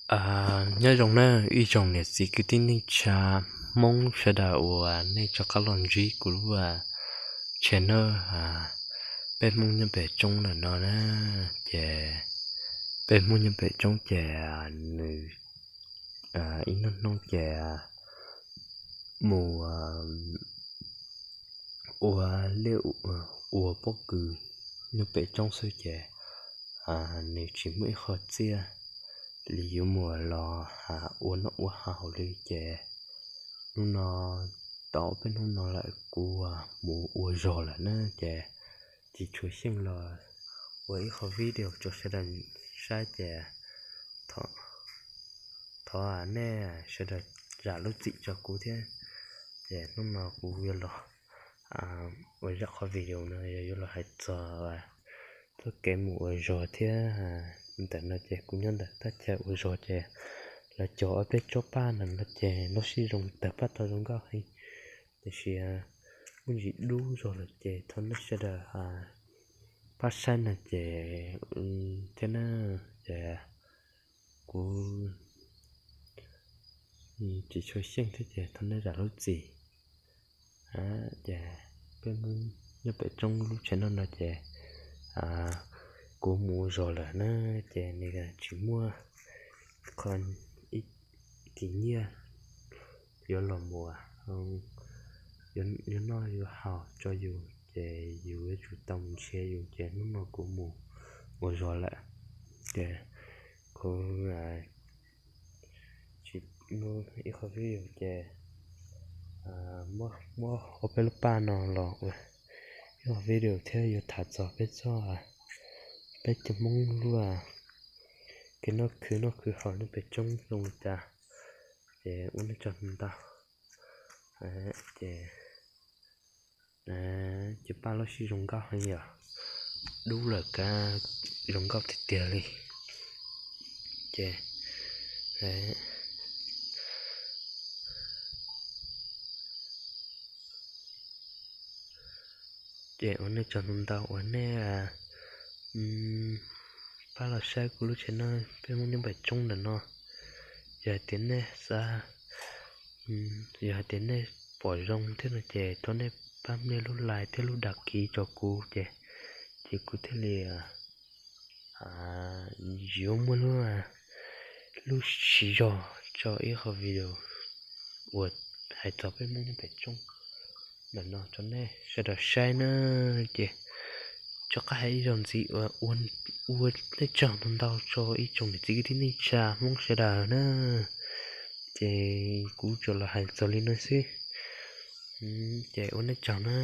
Nyob zoo na ib tsoom niam txiv kwv tij neej tsa Hmoob sawv daws uas nej rov qab los ntsib kuv lub channel Peb Hmoob Nyob Pem Tsoob ntawm no na. Ces peb Hmoob Nyob Pem Tsoob ces nws ib hnub hnub ces mus ua liaj ua pob kws nyob pem roob xwb ces nws tsis muaj ib qho txiaj li yuav mus los ua noj ua haus li ces hnub no, tau peb hnub no lawm kuv mus ua zog lawm na ces tsis tshua xyeej los ua ib qho video rau sawv daws saib ces thov nej sawv daws zam lub txim rau kuv thiab. Ces hnub no kuv yuav los ua zaj qhov video no yog yuav los hais txog txoj kev mus ua zog thiab. Ntawm no ces kuv nyob ntawm thaj chaw ua zog ces lawv cog ob peb tsob paj ntawm no ces lub sij zoo tawg paj tau zoo nkauj heev. Tiam sis muaj ntsis dub zog lawm ces thov nej sawv daws pab saib no ces thiab na. Ces kuv tsis tshua xyeej thiab ces thov nej zam lub txim. Ces peb Hmoob Nyob Pem Tsoob lub channel no ces kuv mus ua zog lawm na ces nws tsis muaj qho ib kis nyiaj yuav los mus yuav noj yuav haus rau yus ces yus yuav tsum tau mus nrhiav yus ces hnub no kuv mus ua zog lawm ces kuv tsis muaj ib qho video ces muab ob peb lub paj no los ua ib qho video thiab yuav tham txog peb txoj, peb cov Hmoob lub kev noj khwv noj khwv haus nyob pem roob zoo li cas. Ces ua nej tsaug ntau. Ces cov paj lub sij zoo nkauj heev yom, dub lawm kab zoo nkauj tiag tiag li. Ces ces ua nej tsaug ntau uas nej pab los saib kuv lub channel Peb Hmoob Nyob Pem Tsoob ntawm no. Yog hais tias nej xav, yog hais tias nej pom zoo thiab no ces thov nej pab nias lub like thiab lub đăng ký rau kuv ces, ces kuv thiaj li yuav muaj lub, lub siv zog tso ib qho video uas hais txog Peb Hmoob Nyob Pem Tsoob ntawm no rau nej sawv daws saib na. Ces rov qab hais ib zaug ntxiv uas ua nej tsaug ntau ntau rau ib tsoom niam txiv kwv tij neej tsa Hmoob sawv daws na. Ces kuv tsuas los hais txog li no xwb. Ces ua nej tsaug na.